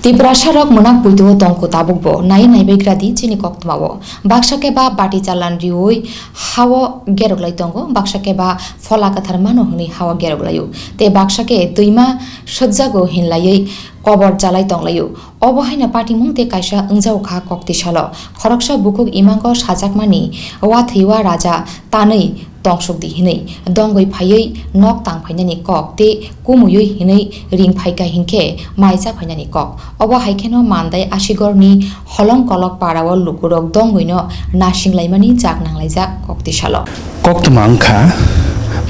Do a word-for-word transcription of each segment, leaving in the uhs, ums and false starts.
Tiprasa rok mwnak puitu o tongkho tabukbo, nai naibai gra di chini koktwma o. Baksa khe ba bati chalan riui ha o gerok lai tongo, baksa khe ba phola kwthar mano hwnwi ha o gerok lai o. Tei baksa khe twima sotjago hinlaiwi kobor chalai tong lai o. Obo haino patimung tei kaisa wngjago kha kok tisalo. Khoroksa bukhuk imango sajakmani, "Wathwiwa raja tanwi tongsuk di," hinwi dongwi phaiwi nok tang phainani kok tei kumuiwi hinwi ring phaikha hinkhe mai cha phainani kok. Obo hai kheno Mandai Asigorni Holong Kolok parao lukurok dongwino nasing laimani jak nang laijak kok tisalo. Koktwma wngkha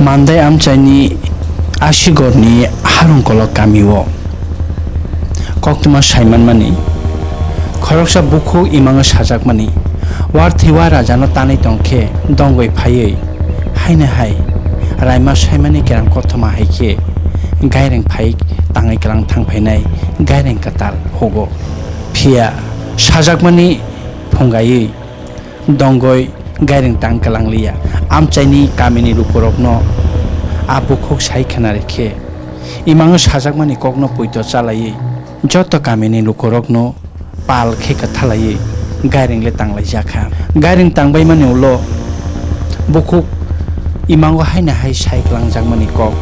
Mandai amchaini Asigorni Harung Kolok kamio. Koktwma saimanmani, khoroksa bukhuk imango sajakmani, "Warthwiwa rajano tanwi tongkhe dongwi phaiwi," haino hai raima saimani kerang koktwma hai khe gaireng phai tangwi kerang thang phainai gaireng kwtal hugo. Phiya sajakmani phungaiwi dongoi gairing tang kwlangliya. Amchaini kamini lukurokno a bukhuk sai khna rikhe, imango sajakmani kokno poito chalaiwi joto kamini lukurokno pal khe kwthalaiwi gairing le tanglaijak kha. Gairing tangbaimani ulo bukhuk imango haino hai sai kwlangjakmani kok.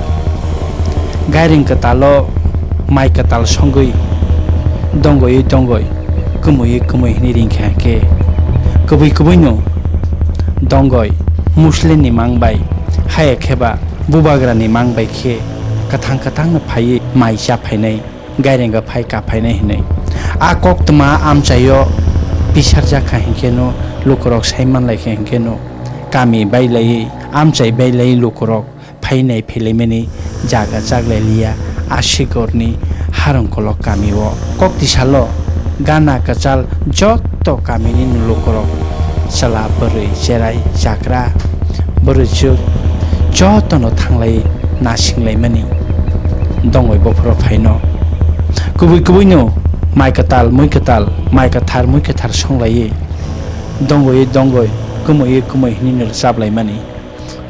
Gairing kwtalo mai kwtal songwi dongoi dongoi, kwmui kwmui hwnwi ringkha khe, kwbui kwbuino dongoi musle ni mang bai, haya khe ba bubagra ni mang bai khe kwthang kwthang no phaiwi mai cha phainai, gairing o phai ka phainai hwnwi. A koktwma amchaio pisarjak kha hinkhe no lukurok sai manlai kha hinkhe no kami bailaiwi amchai bailaiwi lukurok phainai phailaimani jaga chaklai liya Asigorni Harung Kolok kamio. Kok tisalo gana kwchal joto kamini lukurok, chwla, bwrwi, cherai, chakra, bwrwichwk jotono thanglai nasinglaimani dongoi bophoro phaino. Kubui kubuino mai kwtal, mui kwtal, mai kwthar, mui kwthar songlaiwi dongoi dongoi, kwmui kwmui hwnwi rwchap laimani.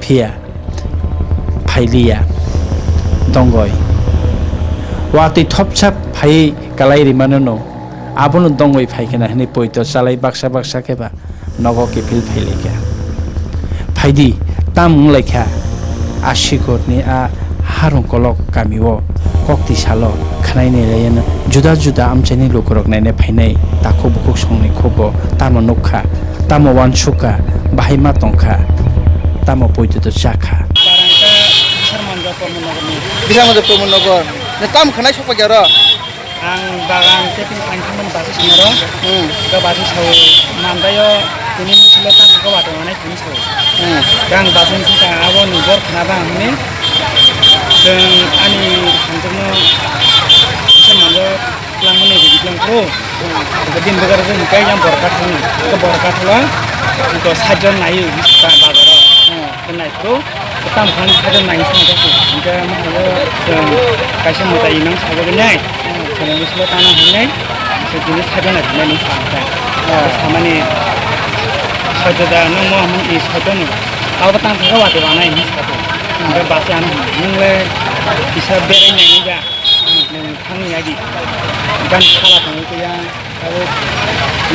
Phiya phailiya dongoi. Watwi thopsa phaiwi kalai rimano no, abono dongoi phai khna hwnwi poito chalai baksa baksa khe ba nogo kiphil phailaikha. Phaidi, tam wnglaikha Asigorni a Harung Kolok kamio kok tisalo khwnai nailaiano juda juda amchaini lukurok naina phainai takhuk bukhuk songni khugo tamo nukha. Tamo uansukha, bahai ma tongkha, tamo poito to chakha. Parang khe Bisharmanjo Pramod Nogor ni. Bisharmanjo Pramod Nogor. Ne tam khanai sokpajaro? Ang bagan tepin kain thangmani basi sinaro. Hmm. Ga basi sao mandaio tini musilo tam ga wato manai tini sao. Hmm. Ga ang basi sika abo ni bor khana ba ang ni. Chwng ani hamjakno Bisharmanjo Langmani rigi lang pro. Ko din bagar ko mukai yang borkat hong. Ko borkat hong. Ko sajon nai bisa bazar. Ko nai pro. Tam hong sajon nai sama ko. Mukai mo ko kaisa mutai nang sajo nai. Ko muslo tana hong nai. So jini sajon nai nai sa. Samani sajo da no mo hong i sajon. Abo tang thaka wati wanai ni sajon. Ko basi ano hong le bisa berai nai ni ga. Nung thangni agi. Gan sala tongo khe yang, abo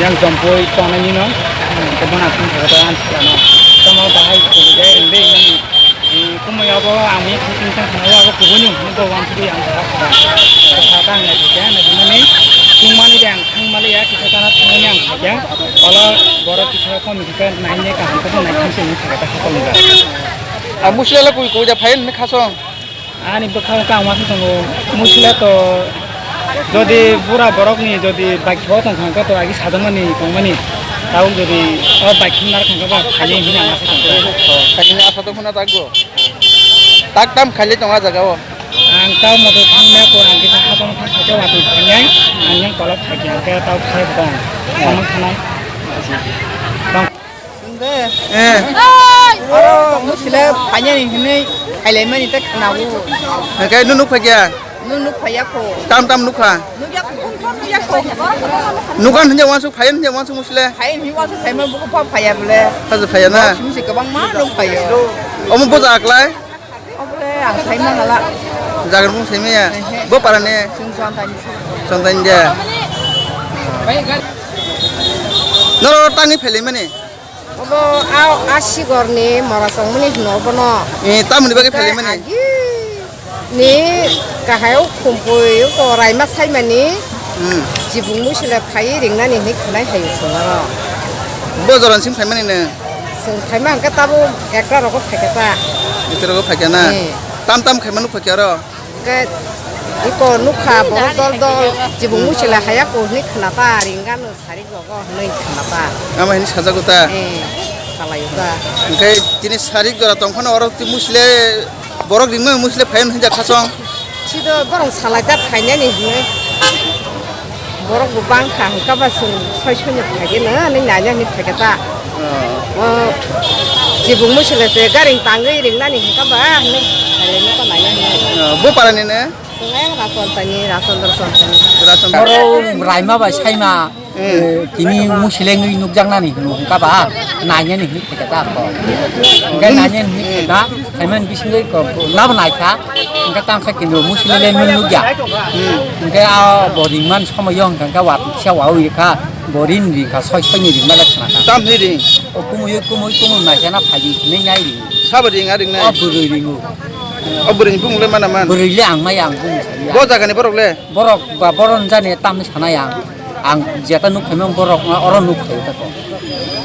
yang jompoi tongnai nino. Khe bono aswk khe ta ang sala no. Tamo bahai khe jai rwngde mani. Kumui abo ang mi thang thang thang abo kubuni hwnwi bo wansugwi ang sala kha. Sala ta ang nai khe nai mani. Tungmani de ang thang mali ya kisa tana thangmani ang kha. Olo borok kisa kom kisa nai ne kaham khe nai thang se ni kha ta kha tong ga. A musla la kui kui da phain ne khasong. Ani bwkhango kang uansuk tongo, musila to jodi bura borokni jodi baikho tong kha, to agi sajakmani tongmani, tabuk jodi o baikho nar kha, ba phainai hwnwi ang asa tong kha. O, phainai asa tong khna takgo. Tak tam khailai tong a jaga o. Ang tamo to thangna ko, ang kisa hapang thang kha, watwi phainai, ang yang kolok phai kha, ang khe tau khai bwkha, samang thanai. Tong. Eh. Aro musile phainani hinwi khailaimani tei khnawo. Hwnkhe nung nuk phaikha? Nung nuk phaiya kho. Tam tam nukha? Nukya kho, nukya kho. Nukan hinja wansuk phaiya hinja wansuk musile? Phai hinwi wansuk phaima buko pha phaiya bole. Haja phaiya na? Sumsi kwbangma nuk phaiyo. Omo boja aklai? Obole ang saima ngala. Jagar mung saimaya? Ehe. Bo parani? Chwng Chontaini se. Chontaini de? Norok tangwi phailaimani? Obo a, a sigorni mora chongmani hino obono. Eh, tamoni bagwi phailaimani? Agi ni kahai o khumpui o raima saimani Hmm. Chibung muisile phai ringnani hinwi khwnai hai chwng oro. Bo jorani simi phaimani no? Chwng phaima hwnkhe tabuk ekta rogo phaikha ta. Ekta rogo phaikha na? Eh. Tam tam khaima nukphaikha oro? Hwnkhe iko nukha borok dol dol chibung muisile haya ko hinwi khna ta ringano. Sarik rogo hwnwi khna ta. Ama hini sajago ta? Eh, salai ta. Hwnkhe tini sarik jora tong phano oro twi musle borok ringma musle phayan hinjak khasong. Sido borok salai ta phainani hwnwi. Borok bo bang kha hwnkha ba chwng soi soi no phai geno hwnwi naina hwnwi phai kha ta. Oh. O chibung musle se garing tangwi ringnani hwnkha ba hwnwi phai no ta naina hwnwi. Oh, bo parani ne? Chwng ayang Rason tani, Rason Dorson tani. Rason. Oro raima bai saima. Hmm. Eh, tini musilengwi nukjaknani hwnwi hwnkha ba, nainani hwnwi phaikha ta ako. Hwnkhe nainani hwnwi phaikha, phaimani bisingwi ko, ko, nabo naikha, hwnkhe tangkha kintu musilengwi nukya. Hmm. Hwnkhe a bo ringmani somoio hwnkha hwnkhe watwi kisa wawi rikha, bo rin rikha, soi soini ringma le khnakha. Tamni ring? O kumui, kumui, kumui naikha na phaidi hinwi nai ring. Sabo ring a ring nai? O bwrwi ringo. O bwrwini bumung le mana man? Bwrwi le ang maya ang bumung saliya. Bo jagani borok le? Borok ba boron jani tamni sanai ang. Ang jeta nuk phaimang borok oro nuk phaio tako.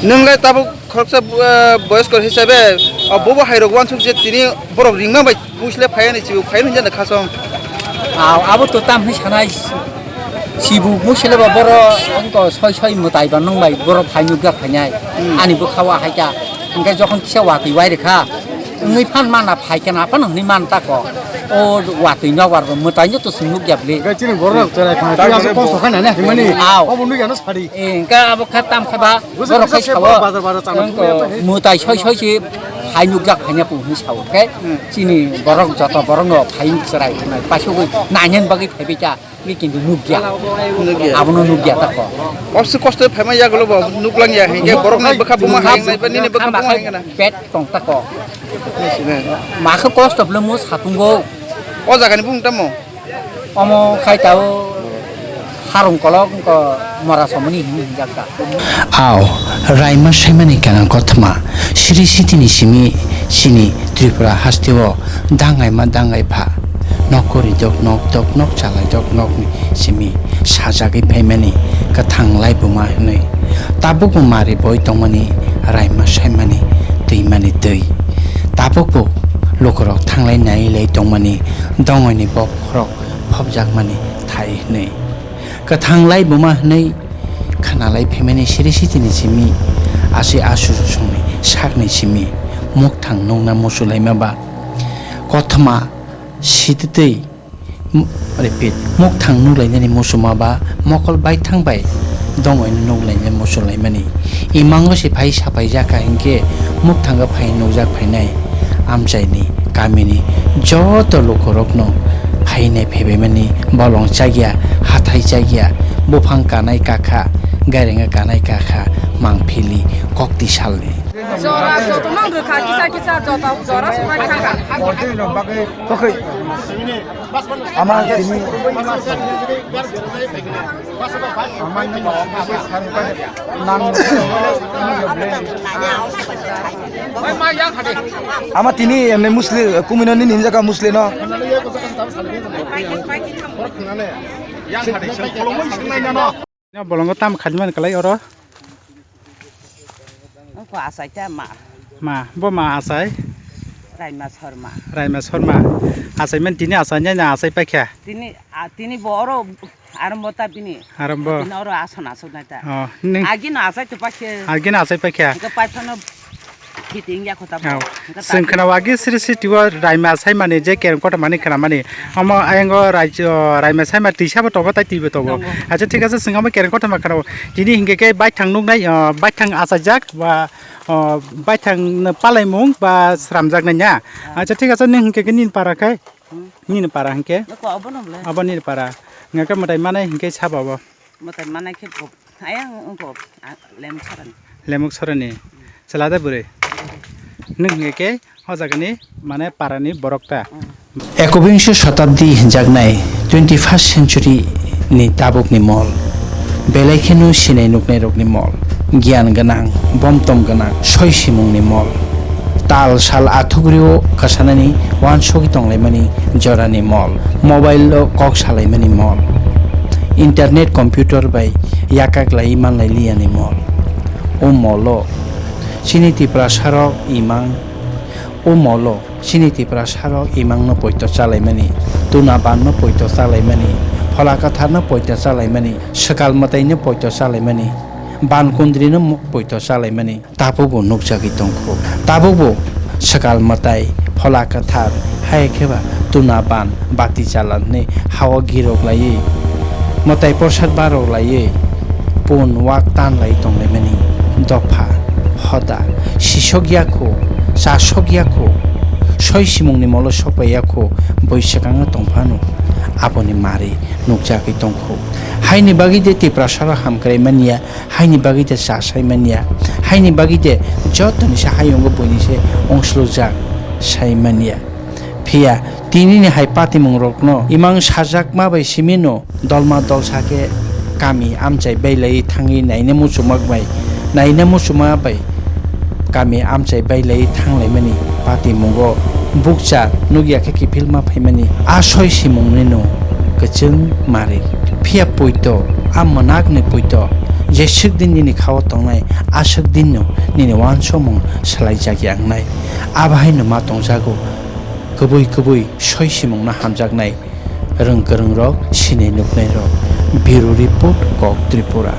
Nwng lai tabuk khoroksa, eh, boyoskor hisabe, o bobo hairok uansuk je tini borok ringma bai puisle phaiani chibo phaiani hinjana khasong. Aw, abo to tamni sanai chibo muisle ba boro wngko soi soi mwtai ba nung bai borok phai nukjak phainai. Hmm. Ani bwkha o haikha. Hwnkhe jokhon kisa watwi wai rikha. Wngwi phan mana phai khe na phano hwnwi man tako. O watwi nokbar bo mwtaino to chwng nukya bwle. Hwnkhe chini borok rok cherai phano tei aswk kosto khainani hwnmani. Aw. Obo nukya no sadi. Eh, hwnkhe abo kha tam kha ba borok khai sao. Bazar bazar chana. Hwnkhe mwtai soi soi se phai nukjak phaina pung hwnwi sao. Hwnkhe chini borok joto borok no phai cherai phano paisugwi nainani bagwi phaibai ta. Ni kintu nukya. Nukya. Abono nukya tako. Obse kosto phaima yagulo bo nuklangya hinkhe borokni bwkha buma hayang nai ba nini bwkha buma hayang na. Pet tong tako. Makhe kosto bwle mo satungo. O jagani bung tamo? Omo khai tao harung kolok wngko mora somoni hinwi hinjak ta. Aw, raima saimani kanang kothoma, siri sitini simi chini Tripura hasteo dangaima dangai pha. Nok kori dok nok dok nok chalai dok nokni simi sajagwi phaimani kwthang laibuma hinwi. Tabukbo mari boi tongmani raima saimani twimani twi. Tabukbo lukurok thanglai nailai tongmani dongoini bokhorok phobjakmani thai hinwi. Kwthang laibuma hinwi khanalai phaimani siri sitini simi, asui asu songni sakni simi, mukthang nukna muchulaima ba kothoma sititwi, m-, repeat, mukthang nuklainani muchuma ba mokol baithang bai dongoino nuklainani muchulaimani. Imango se phai sapai jakha hinkhe mukthango phai nukjak phainai amchaini kamini joto lukurokno phainai phaibaimani bolong chakya, hathai chakya, buphang kanai kakha, gairenga kanai kakha, mangphili kokti salni. Jora joto mang rwkha, kisa kisa joto jora swmai thangkha. Ama tini, ama nang, ama tini emne musli, kumino nini hinjaka musli no. Bolongo tam khajmani kalai oro. Wngkha achai ta ma. Ma, bo ma achai? Raima Sharma. Raima Sharma. Achai man tini achai nai na achai paikha? Tini, a, tini bo oro arombo ta bini. Arombo. Tini oro ason asok nai ta. Oh, ning. Agi no achai to paikhe. Agi no achai paikha. Hingke paithano fitting ya kho ta bo. Oh. Hingke ta. Sing khna agi sri sri tiwa Raima achai mani je kereng kota mani khna mani. Omo ayang o raijyo, Raima saima twi sabo tongo, tai twibo tongo. Tongo. Acha, thik ase, chwng omo kereng kothoma kheno. Tini hinkhe khe baithang nuknai, ah, baithang achaijak ba, ah, baithang palaimung ba sramjaknai na. Ah. Acha, thik ase, nini hinkhe khe nini para khai? Hmm? Nini para hinkhe? Nokho obono bwle. Abo nini para. Hinkhe mwtai manai hinkhe sabo bo. Mwtai manai khe bo, ayang wngkho, a, Lemuk Sorani. Lemuk Sorani. Chwla de bwrwi? Nwng hinkhe khe o jagani, mane, parani borok ta? Mm. Ekobingso shatabdi hinjaknai twenty first century ni tabukni mol. Belai kheno sinai nuknairokni mol, giyan gwnang, bomtom gwnang, soi simungni mol. Tal sal athugrio kwsanani uansugwi tonglaimani jorani mol, mobile-o kok salaimani mol, internet, computer bai yakaklaiwi manlailiyani mol. O molo chini Tiprasarok imang, o molo chini Tiprasarok imangno poito chalaimani, tuna banno poito chalaimani, phola kwtharno poito chalaimani, swkal mwtaino poito chalaimani, ban kundrino mo-, poito chalaimani. Tabukbo nukjagwi tongkho. Tabukbo swkal mwtai, phola kwthar, hai kheba tuna ban, bati chalan hwnwi hao girok laiwi, mwtai prosad barok laiwi, pun wak tan lai tonglaimani. Dopha, hoda, sisok yakho, chasok yakho, soi simungni molo sokpai yakho, bui swkango tongphano aboni mari nukjagwi tongkho. Haini bagwi de Tiprasarok hamkrai manya, haini bagwi de cha sai manya, haini bagwi de jotoni se hayungo buini se ongslojak sai manya. Phiya tinini hai patimungrokno imang sajakma bai simino dolma dolsa khe kami amchai bailai thangwi naina muchungma bai, naina muchungma bai kami amchai bailai thanglaimani patimungo bukcha nukya khe kiphilma phaimani a soi simungnino kwchwng mari. Phiya poito a mwnakni poito je swk din nini khao tongnai, a swk dinno nini uansukmung swlaijakya wngnai. Abo haino ma tongjago kwbui kwbui soi simungno hamjaknai rwng kwrwngrok, sinai nuknairok. Bureau Report, Kok Tripura.